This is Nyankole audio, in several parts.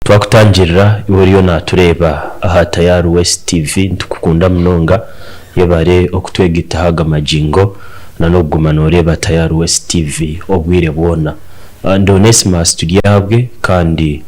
Twakutangirira iwe oriyo natureeba aha Tayari West TV nitukukunda munonga yebare okutwegitaho aga magingo na nokuguma noreeba Tayari West TV obwire bwona. Ndi Onesmus Turyabwe kandi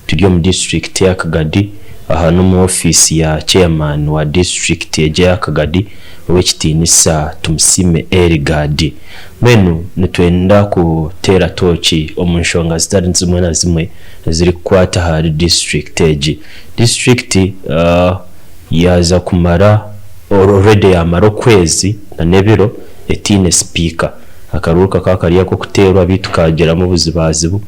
turi omu disiturikiti eya Kagadi aha n'omu ofiisi ya chairman wa disiturikiti egi eya Kagadi Ow'ekitiinisa Tumusiime Eligard. Mbwenu nitwenda kuteera tooki omu nshonga zitari zimwe na zimwe ezirikukwata ahari disiturikiti egi. Disiturikiti yaaza kumara already yaamara okwezi n'ebiro etaine sipiika. Akaruuru kakaba kari ak'okuteerwa beitu kaagiramu obuzibazibu.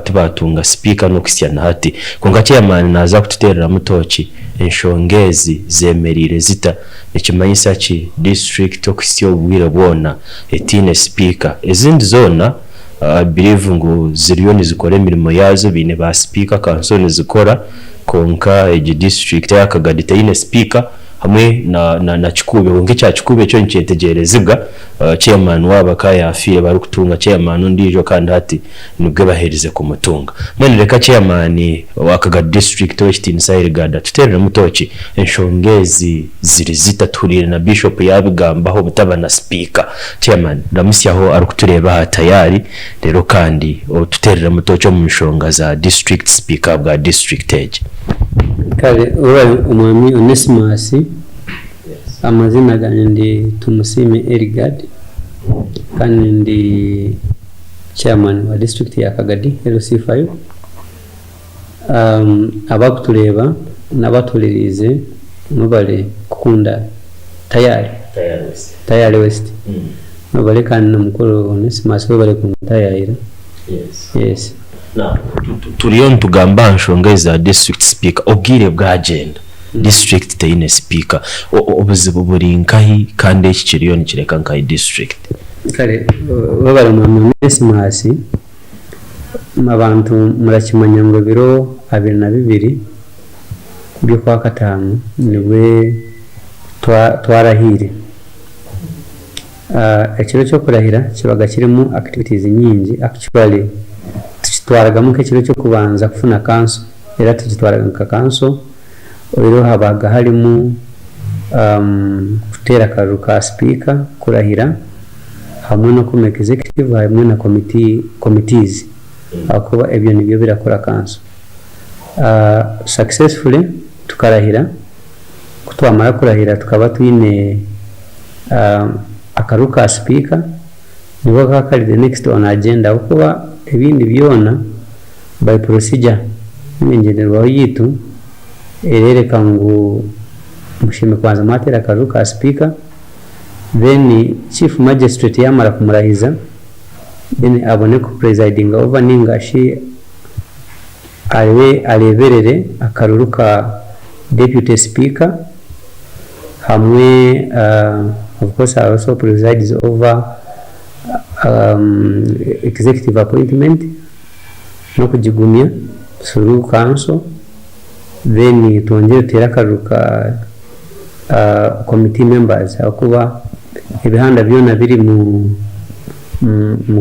Tibaatunga sipiika n'okuhitsya na hati. Kwonka chairman naaza kututeereramu tooki enshonga ezi zemereire zita? Nikimanyisa ki disiturikiti okuhitsya obu bwire bwona etaine sipiika? Ezindi zoona I believe ngu ziriyo nizikora emirimo yaazo baine ba sipiika kanso nizikora kwonka egi disiturikiti eya Kagadi teine sipiika hamwe na Kikuube kwonka ekya Kikuube kyo nikyetegyerezibwa. Chairman waabo akaba yaafiire barikutunga chairman ondiijo kandi hati nibwe baherize kumutunga. Mbwenu reka chairman wa Kagadi district Owekitiinisa Hilgard atuteereremu tooki enshonga ezi ziri zita tuhuriire na Bishop yaabigambaho obutaba na sipiika. Chairman ramutsyaho arikutureeba aha Tayari reero kandi otuteereremu tooki omu nshonga za district sipiika bwa district egi. Kare webare omwami Onesmus. Amazina gangye ndi Tumusiime Eligard kandi ndi chairman wa disiturikiti ya Kagadi LC5. Abakutureeba n'abatuhuririize mwebare kukunda Tayari, Tayari West. Mwebare kandi na mukuru Onesmus webare kuntayayira. Yes. Turiyo nitugamba aha nshonga eza district speaker, obwire bwagyenda. Disiturikiti teine sipiika. Obuzibu buri nkahi kandi eki kiriyo nikireka nkahi disiturikiti? Kare webare mwami Onesmus, abantu murakimanya ngu ebiro 22 by'okwakataano nibwe twarahiire. Ekiro ky'okurahira kibaga kirimu activities nyingi actually tukitwaragamu nk'ekiro ky'okubanza kufuna kanso. Era tugitwaraga nka kanso, oihireho habaga harimu kuteera akaruru ka sipiika, kurahira hamwe n'okuma executive hamwe na committees ahakuba ebyo nibyo birakora kanso. Successfully tukarahira, ku twamara kurahira tukaba twine akaruru ka sipiika nibwo kakaba kari the next on agenda ahabw'okuba ebindi byona By procedure n'engyendererwaho yaitu ereereka ngu mushemereire kubanza mwateera akaruru ka sipiika then chief magistrate yaamara kumurahiza then abone ku presidinga over ninga shi areeberere akaruru ka deputy speaker hamwe of course also presides over executive appointment. N'okugigumya through council then twongyere tuteere akaruru ka committee members ahakuba ebihanda byona biri mu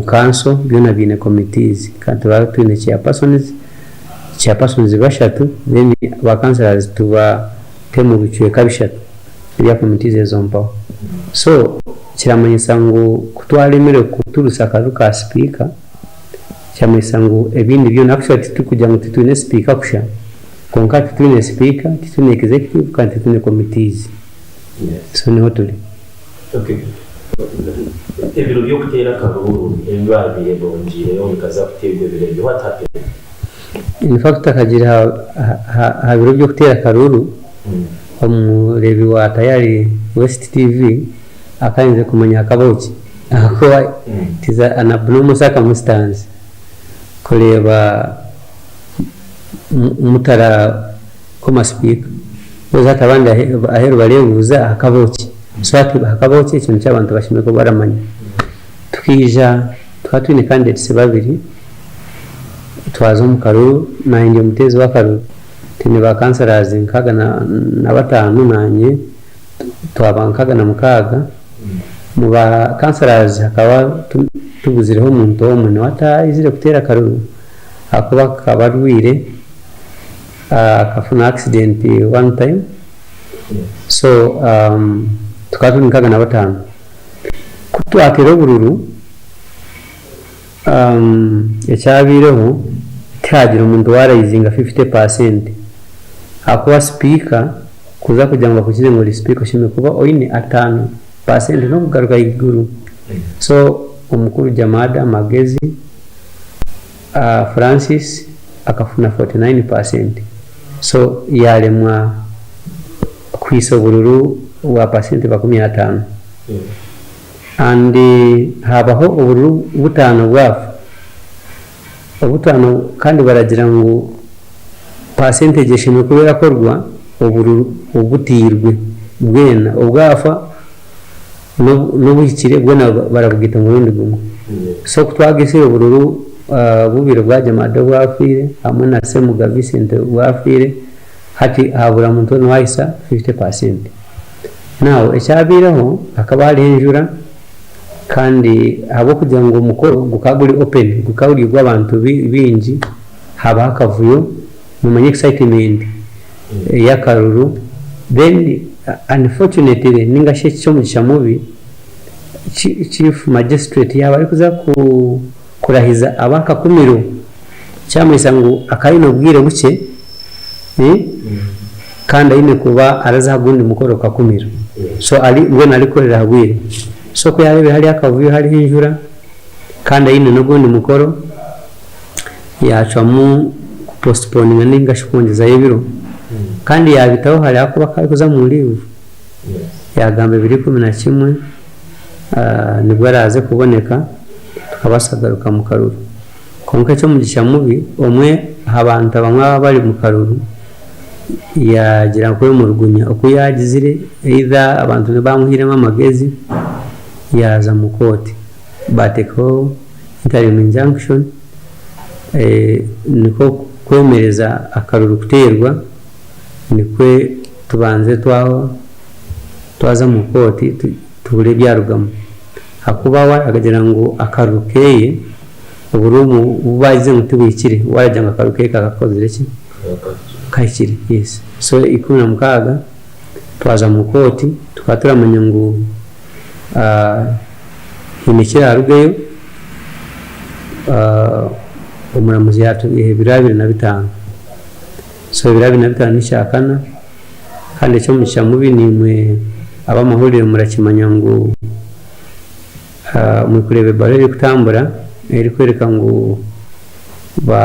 council byona biine committees kandi turaba twine chairpersons, chairpersons bashatu then ba councillors tubate omu bicweka bishatu ebya committees ezo mpaho. So kiramanyisa ngu kutwaremirwe kuturusya akaruru ka sipiika, Kyamanyisa ngu ebindi byona actually titurikugira ngu titwine sipiika kusha kwonka titwine sipiika, titwine executive kandi titwine committees. So niho turi. Okay. Ebiro by'okuteera akaruuru ebi baabaire bongiireyo bikaza kuteerwa ebiro ebyo, what happened? In fact akagira aha biro by'okuteera akaruuru, omureebi wa Tayari West TV akayenzire kumanya hakabaho ki. Ahakuba it is an abnormal circumstance kureeba mutarakoma sipiika. Because hati abandi aheeru bareebuuza hakabaho ki? So hati hakabaho ki ekyo nikyo abantu bashemereire kuba baramanya. Tukaija tukaba twine candidates babiri, twaza omu karuru, naanye ndi omuteezi w'akaruru, twine ba councillors nkaaga na bataano naanye twaba 66. Omu ba councillors hakaba tubuzireho omuntu omwe niwe ataizire kuteera akaruru. ahakuba akaba arwaire, akafuna accident one time, so tukaba turi 65. Ku twateera obururu, ekyabaireho tihagira omuntu owaraizinga 50% ahakuba sipiika kuza kugira ngu bakukize ngu ori sipiika oshemereire kuba oine 5% n'okugaruka ahaiguru. So omukuru Jamada Magezi Francis akafuna 49% so yaremwa kuhisa obururu bwa pasenti 50. And habaho obururu butaano bwafa, obutaano kandi baragira ngu percentage eshemereire kuba erakorwa obururu obutiirwe bwena, obwafa n'obuhikire bwena barabugaita omurundi gumwe. So ku twagaitsire obururu bubiri obwa Jamada obwafiire hamwe na Semuga Vincent obwafiire, hati habura muntu weena owahisa 50%. Now ekyabaireho hakaba hariho enjura kandi ahabw'okugira ngu omukoro gukaba guri open, gukaba guri ogw'abantu baingi, habaho akavuyo, nomanya excitement y'akaruru, then unfortunately ninga shi eky'omugisha mubi, chief magistrate yaaba arikuza kurahiza ab'akakumiro, kyamanyisa ngu akaba aine obwire bukye kandi aine kuba araza aha gundi mukoro Kakumiro. So mbwenu arikukorera aha bwire. So ku yaareebire hariho akavuyo hariho enjura kandi aine n'ogundi mukoro, yaacwamu kupostponinga ninga shi kwongyezayo ebiro. Kandi yaabitaho hare ahakuba akaba arikuza omu leave, yaagamba ebiro 11 nibwo araaze kuboneka tukabaasa kugaruka omu karuru. Kwonka eky'omugisha mubi, omwe aha bantu abamwe ababa bari omu karuru yaagira nk'owemurugunya oku yaagizire either abantu bamuhairemu amagezi yaaza omu kooti baateekaho interim injunction nikwo kwemereza akaruru kuteerwa nikwo tubanze twaza omu kooti tuhurire ebyarugamu. Ahakuba we akagira ngu akaruru keye obururu obu baagize ngu tibuhikire, we aragira ngu akaruru keye kakakozire ki? Kahikire, yes. So 16 twaza omu kooti tukaba turamanya ngu haine ekirarugeyo, omuramuzi yaatuha ebiro 25. So ebiro 25 n'ekyakana kandi eky'omugisha mubi naimwe ab'amahurire murakimanya ngu murikureeba ebaruha erikutambura erikworeka ngu ba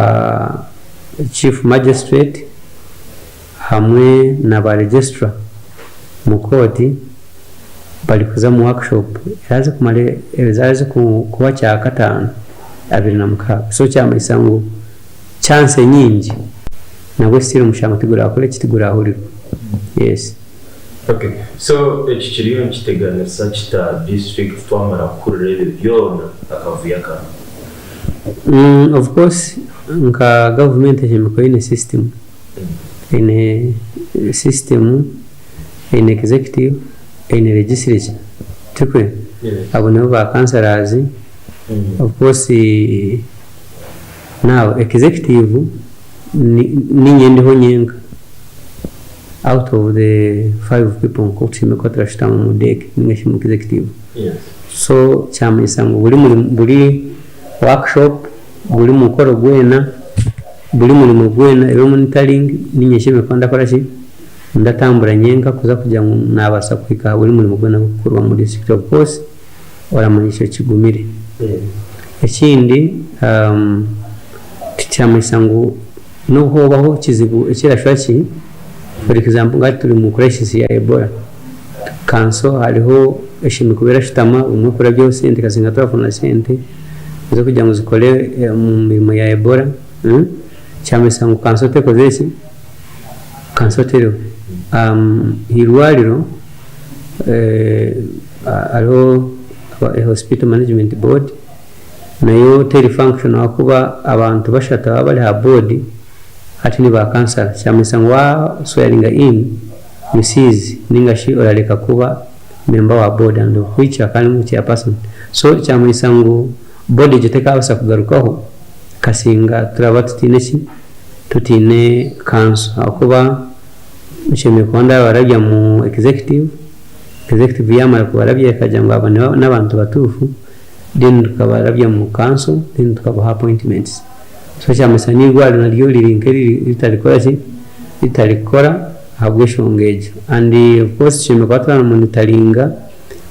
chief magistrate hamwe na ba registrar omu kooti barikuza omu workshop eraaze kumara eraaze kuba kyakataano 26. So kyamanyisa ngu chance nyingi nabwe still omushango tiguraakore ki tiguraahurirwa. Yes. Okay, so eki kiriyo nikiteganisa kita district twamara kuhurira ebyo byona akavuyo aka? Of course nka gavumenti eshemereire kuba eine system, eine system, eine executive, eine legislature, tikwe? Abo nibo ba councillors, of course now executive niinye ndiho nyenka out of the five people nk'oku tushemereire kuba turashutama omu deck ninga shi omu executive. So kyamanyisa ngu buri murimo buri workshop, buri mukoro gwena, buri murimo gwena ebi monitoring niinye nshemereire kuba ndakora ki? Ndatambura nyenka kuza kugira ngu nabaasa kuhika aha buri murimo gwena ogurikukorwa omu district. Of course oramanya ekyo kigumire. Ekindi tikyamanyisa ngu n'obu hoobaho ekizibu ekirashusha ki, for example nka hati turi omu crisis ya Ebola, kanso hariho eshemereire kuba erashutama obumwe kurabyaho sente ekasinga twafuna sente ez'okugira ngu zikore omu mirimo ya Ebola, kyamanyisa ngu kanso tekozire ki? Kanso teriho. Eirwariro hariho hospital management board nayo teri functional ahakuba abantu bashatu ababa bari aha board hati ni ba kansara kyamanyisa ngu wa swearinga in you cease ninga shi orareka kuba member wa board and of which hakaba harimu chairperson so kyamanyisa ngu board egyo tekabaasa kugarukaho. Kasinga turaba tutaine ki? Tutaine kanso ahakuba nshemereire kuba ndabarabya mu executive, executive yamara kubarabya ekagira ngu aba n'abantu batuufu then tukabarabya mu kanso then tukabaha appointments. So kyamanyisa n'eirwariro naryo riri nk'eritarikukora ki? Ritarikukora ahabw'enshonga egyo. And of course tushemereire kuba turamonitaringa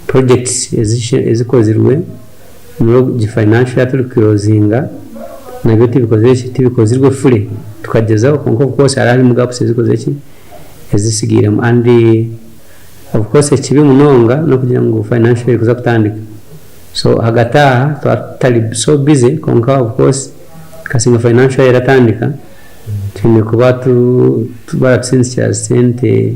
projects ezikozirwe muri egi financial year turikuclosinga nabyo tibikozire ki? Tibikozirwe fully tukagyezaho kwonka of course hariho harimu gaps ezikozire ki? Ezisigairemu and of course ekibi munonga n'okugira ngu financial year erikuza kutandika so ahagati aha twaba tutari so busy kwonka of course kasinga financial year eratandika twine kuba baratusindikira sente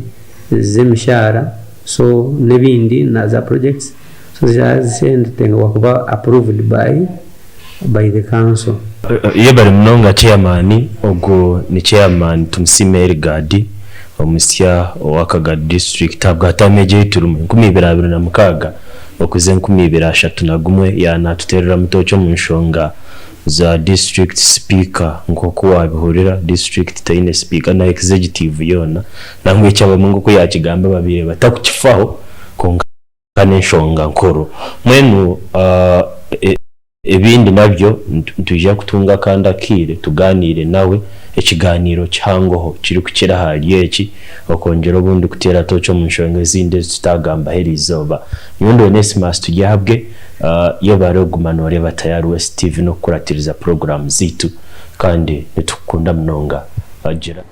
z'emishaara so n'ebindi na za projects so ziraba sente kuba approved by the council. Yebare munonga chairman. Ogwo ni chairman Tumusiime Erigadi omusya owa Kagadi district ahabwa term egi ei turimu 2026 okuza 2031 yaanatuteerera mutookye omu nshonga za district speaker. Nk'oku wabihurira, district teine speaker na executive yoona nangwa eki abamwe nk'oku yakigamba babaire batakukifaho, kwonka n'enshonga nkuru. Mbwenu ebindi nabyo nitwija kutunga akandi akaire tugaaniire nawe ekigaaniiro kihangoho kirikukira ahari eki, okwongyera obundi kuteera tooki omu nshonga ezindi ezi tutagambaho eriizooba. Nyowe ndi Onesmus Turyahabwe, yebare okuguma nooreeba Tayari West TV n'okukuratiriza puroguraamu zaitu kandi nitukukunda munonga. Gira.